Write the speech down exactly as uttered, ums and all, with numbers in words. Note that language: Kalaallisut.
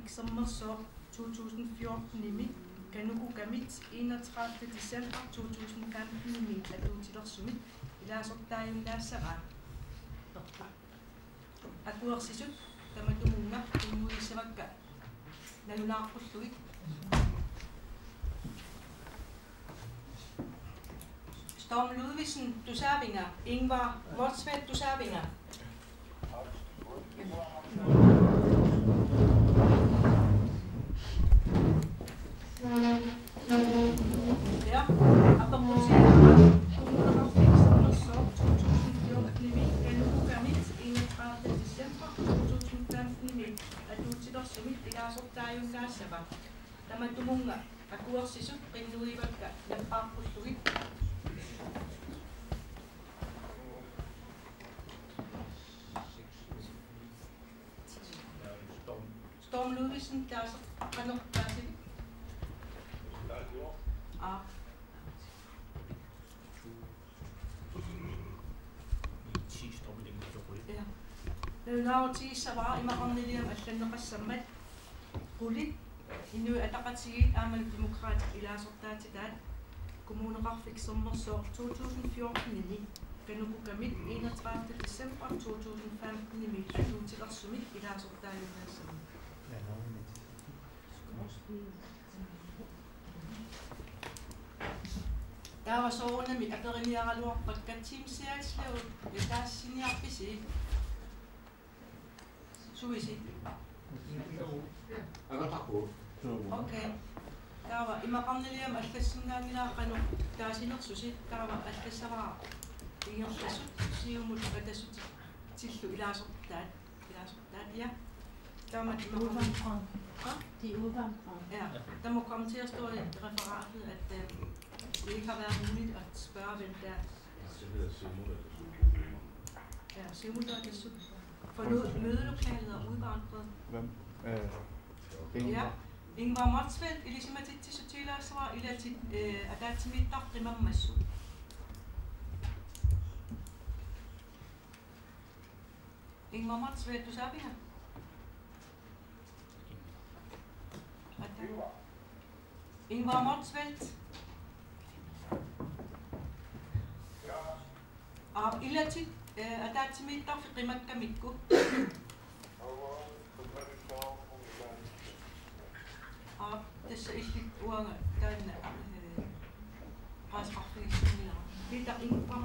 Sermersooq to tusind fjortenimi, KANUKOKA-mit enogtredivte december to tusind femtenimi atuutilersumit ilaasortaajunnaassavat. Akuersisut tamatumunnga qinnuigissavakka nalunaaqqullugit. Storm Ludvigsen, tusaavinga? Ingvar Motzfeldt, tusaavinga? Ja, apeqqutigaara Kommuneqarfik Sermersooq to tusind fjortenimi KANUKOKA-mit enogtredivte december to tusind femtenimi atuutilersumit ilaasortaajunnaassavat. Tamatumunnga akuersisut qinnuigivakka nalunaaqqullugit. Storm Ludvigsen, taaseq qanoq taasivit? Aa. Ja. Nalunaarutigissavara imaqarniliami allanneqassammat. Qulit, Inuit Ataqatigiit aammalu Demokraatit ilaasortaatitaat Kommuneqarfik Sermersooq to tusind fjortenimi KANUKOKA-mit enogtredivte december to tusind femtenimi atuutilersumit ilaasortaajunnaassavat. Taava soorunami aperiniaraluarpakka Team Seattle taasiniarpisi? Suvisi? Angatarpu. Okay. Taava imaqarniliami allassinnaanngilara qanoq taasinersusi, taava allassavara ingerlasut Siumut Atassutillu ilaasortaat. Ilaasortaat, ja. Taama imaqarniliami. Hva? De er udvandret. Ja, der må komme til at stå i referatet, at, øh, det ikke har været muligt at spørge, hvem det er. Ja, Siumut Atassutillu. For nu, mødelokalet er udvandret. Hvem? Øh, Ingvar. Ja. Ingvar Motzfeldt, ilisimatitsissutigilaassavat, ilatit, øh, ataatsimiittarfik qimammassuk. Ingvar Motzfeldt, tusaavinga? Ataa. Ingvar Motzfeldt. Aap, ilatit, øh, ataatsimiittarfik qimakkamikku. Aap, tassa illit uanga taanna, øh, paasisaqarfigissanngilaq. Peter Ingvar